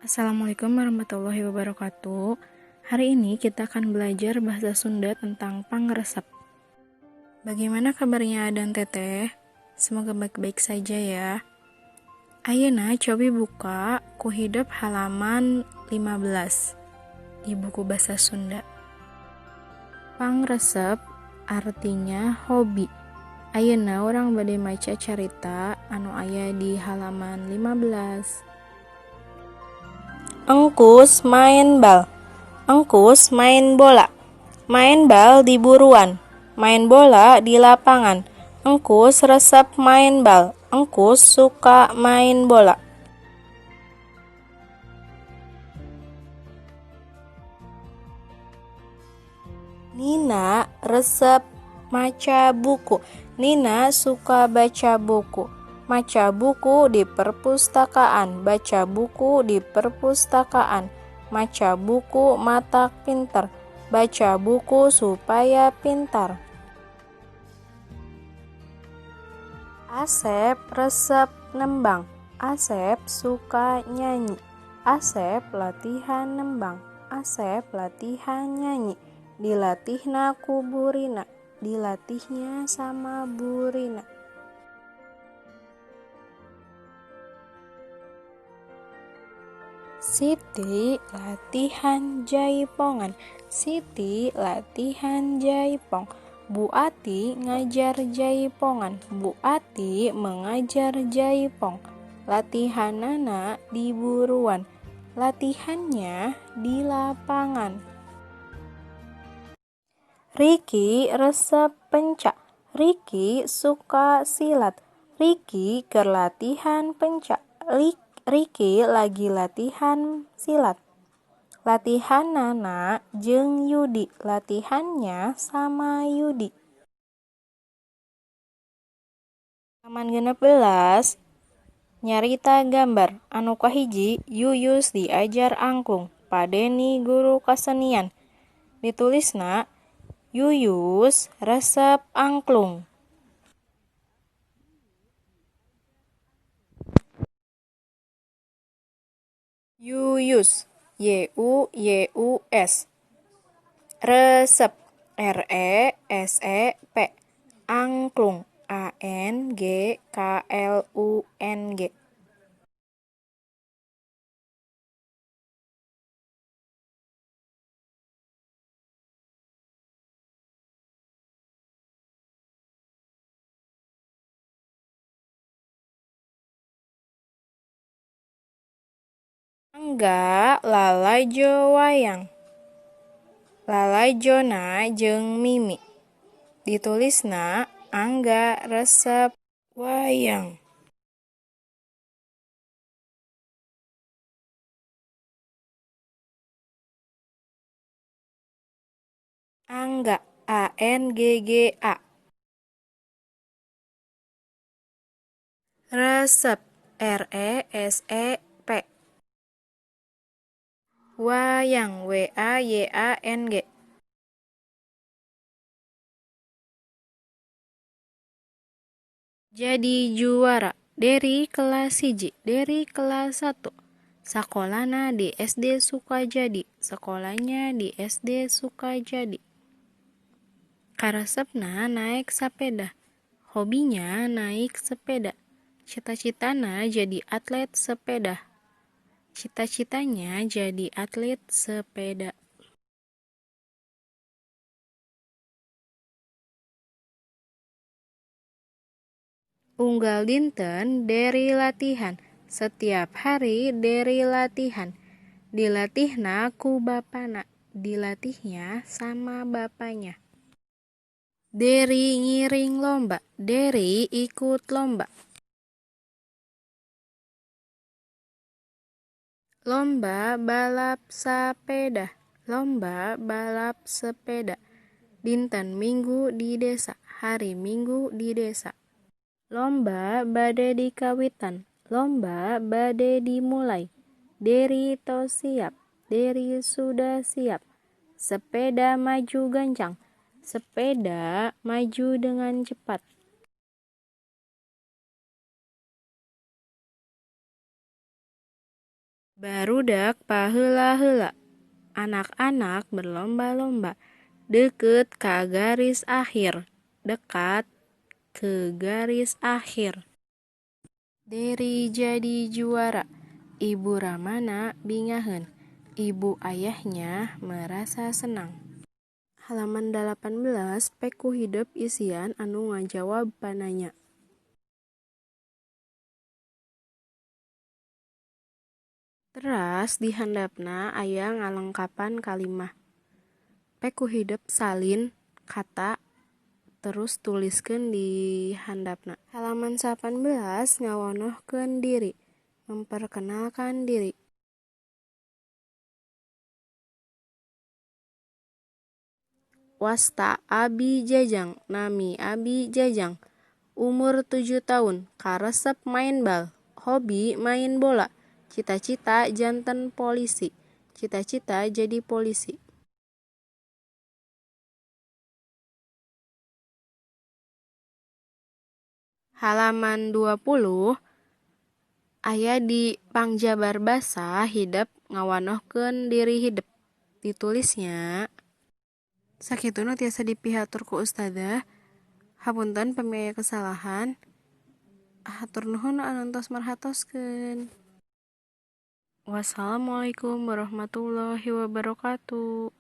Assalamualaikum warahmatullahi wabarakatuh. Hari ini kita akan belajar bahasa Sunda tentang pangresep. Bagaimana kabarnya dan Teteh? Semoga baik-baik saja ya. Ayeuna cobi buka ku hidep halaman 15 di buku bahasa Sunda. Pangresep artinya hobi. Ayeuna urang bade maca carita anu aya di halaman 15. Engkus main bal. Engkus main bola. Main bal di buruan. Main bola di lapangan. Engkus resep main bal. Engkus suka main bola. Nina resep maca buku. Nina suka baca buku. Maca buku di perpustakaan, baca buku di perpustakaan, maca buku matak pinter, baca buku supaya pintar. Asep resep nembang, Asep suka nyanyi, Asep latihan nembang, Asep latihan nyanyi, dilatihna ku burina, dilatihnya sama burina. Siti latihan jaipongan, Siti latihan jaipong, Bu Ati ngajar jaipongan, Bu Ati mengajar jaipong. Latihanana di buruan, latihannya di lapangan. Riki resep pencak, Riki suka silat, Riki keur latihan pencak, Riki lagi latihan silat. Latihanana jeung Yudi, latihannya sama Yudi. Halaman 16 nyarita gambar anu kahiji Yuyus diajar angklung Pa Deni guru kasenian. Ditulisna Yuyus resep angklung. Yuyus, Y U Y U S, resep, R E S E P, angklung, A N G K L U N G. Angga lalajo wayang. Lalajona jeung Mimi. Ditulisna Angga resep wayang. Angga, A N G G A. Resep, R E S E P. Wayang, W A Y A N G. Jadi juara dari kelas 1, dari kelas 1. Sakolana di SD Sukajadi, sekolahnya di SD Sukajadi. Karesepna naik sepeda, hobinya naik sepeda. Cita-citana jadi atlet sepeda. Cita-citanya jadi atlet sepeda. Unggal dinten Deri latihan, setiap hari Deri latihan. Dilatihna ku bapana, dilatihnya sama bapaknya. Deri ngiring lomba, Deri ikut lomba. Lomba balap sepeda, lomba balap sepeda. Dinten Minggu di desa, hari Minggu di desa. Lomba bade dikawitan, lomba bade dimulai. Deri tos siap, Deri sudah siap. Sepeda maju gancang, sepeda maju dengan cepat. Barudak paheula-heula. Anak-anak berlomba-lomba. Deukeut ka garis akhir. Dekat ke garis akhir. Deri jadi juara. Ibu ramana bingaheun. Ibu ayahnya merasa senang. Halaman 18 pek ku hidep isian anu ngajawab pananya. Teras di handapna aya ngalengkapan kalimah. Pek ku hidep salin kata terus tuliskeun di handapna. Halaman 18 ngawanohkeun diri, memperkenalkan diri. Wasta abi Jajang, nami abi Jajang. Umur 7 tahun, karesep maen bal, hobi main bola. Cita-cita janten polisi. Cita-cita jadi polisi. Halaman 20 aya di pangjabar basa hidep ngawanohkeun diri hidep. Ditulisnya. Sakitu nu tiasa dipihatur ku ustadzah. Hapunten pami aya kesalahan. Hatur nuhun anu tos merhatoskeun. Wassalamualaikum warahmatullahi wabarakatuh.